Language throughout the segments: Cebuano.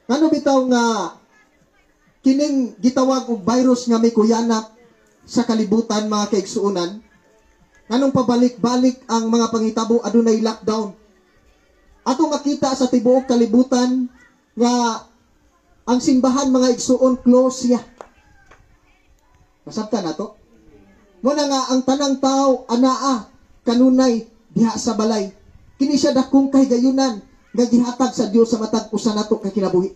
Ngano bitaw nga kining gitawag og virus nga may kuyanap sa kalibutan, mga kaigsuonan? Nganong pabalik-balik ang mga pangitabo, adunay lockdown? Atong makita sa tibuok kalibutan nga ang simbahan, mga igsuon, close siya. Masabtan nato? Muna nga ang tanang tao anaa kanunay diha sa balay. Kini siya dakong kahigayunan nga gihatag sa Dios sa matag usa nato ka kinabuhi.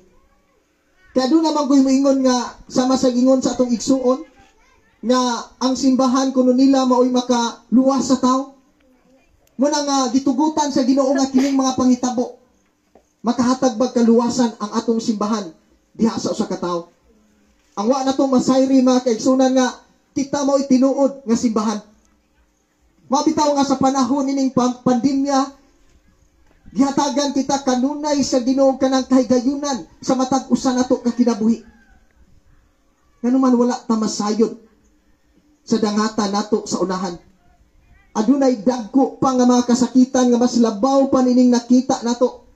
Kaya doon naman ko'y moingon nga sama sa gingon sa atong igsuon nga ang simbahan kuno nila maoy makaluwas sa tao. Muna nga gitugutan sa Ginoo nga kining mga panghitabo makahatag bag kaluwasan ang atong simbahan diha sa usa ka tawo. Ang wa natong masayri, mga kaigsunan, nga kita mo'y tinuod nga simbahan. Mabitaw nga sa panahon nining pandemya, gihatagan kita kanunay sa Ginoo kanang kahigayunan sa matag usa nato ka kinabuhi. Nganuman wala ta masayod sa dangatan nato sa unahan. Adunay dagko pa nga mga kasakitan nga mas labaw pa nining nakita nato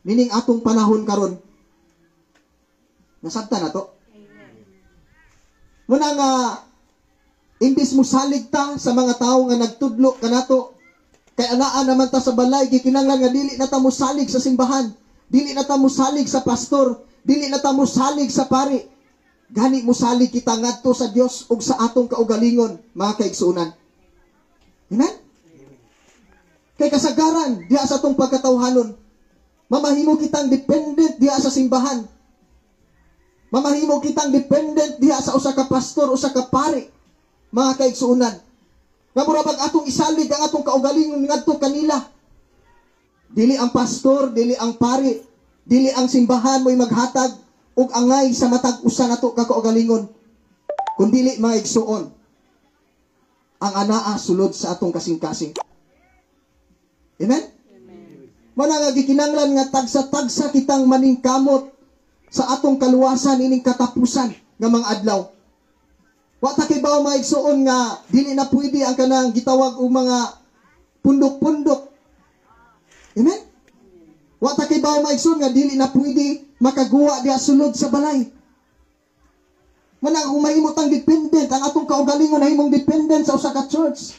nining atong panahon karon. Nasabtan nato? Muna nga imbis mosalig ta sa mga tawo nga nagtudlo kanato kay anaa naman ta sa balay, gikinahanglan nga dili na ta mosalig sa simbahan, dili na ta mosalig sa pastor, dili na ta mosalig sa pari. Gani mosalig kita ngadto sa Dios ug sa atong kaugalingon, mga kaigsuonan. Amen? Kay kasagaran diha sa atong pagkatawhanon, mamahimo kitang dependent diha sa simbahan. Mamahimo kitang dependent diha sa usa ka pastor, usa ka pari, mga kaigsuonan. Nga mura bag atong isalig ang atong kaugalingon ngadto kanila. Dili ang pastor, dili ang pari, dili ang simbahan mo'y maghatag og angay sa matag usa nato ka kaugalingon. Kun dili, mga igsuon, ang anaa sulod sa atong kasing-kasing. Amen? Mana nga gikinanglan nga tagsa-tagsa kitang maningkamot sa atong kaluwasan ining katapusan nga mga adlaw. Wa ta kibaw, mga igsuon, nga dili na pwede ang kanang gitawag og mga pundok-pundok. Amen? Wa ta kibaw, mga igsuon, nga dili na pwede makaguwa diha sulod sa balay. Mana kung mahimo tang dependent ang atong kaugalingon, nahimong dependent sa usa ka church.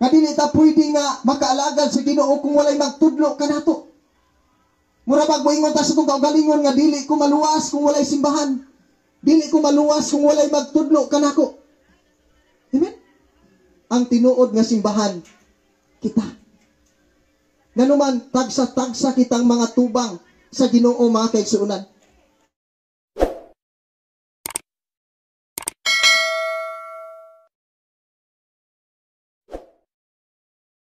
Nga dili ta pwede nga makaalagad sa Ginoo kung walay magtudlo kanato. Mura bag moingon ta sa atong kaugalingon nga dili ko maluwas kung walay simbahan. Dili ko maluwas kung walay magtudlo kanako. Amen? Ang tinuod nga simbahan, kita. Nganuman tagsa-tagsa kitang mga tubang sa Ginoo, mga kaigsuonan.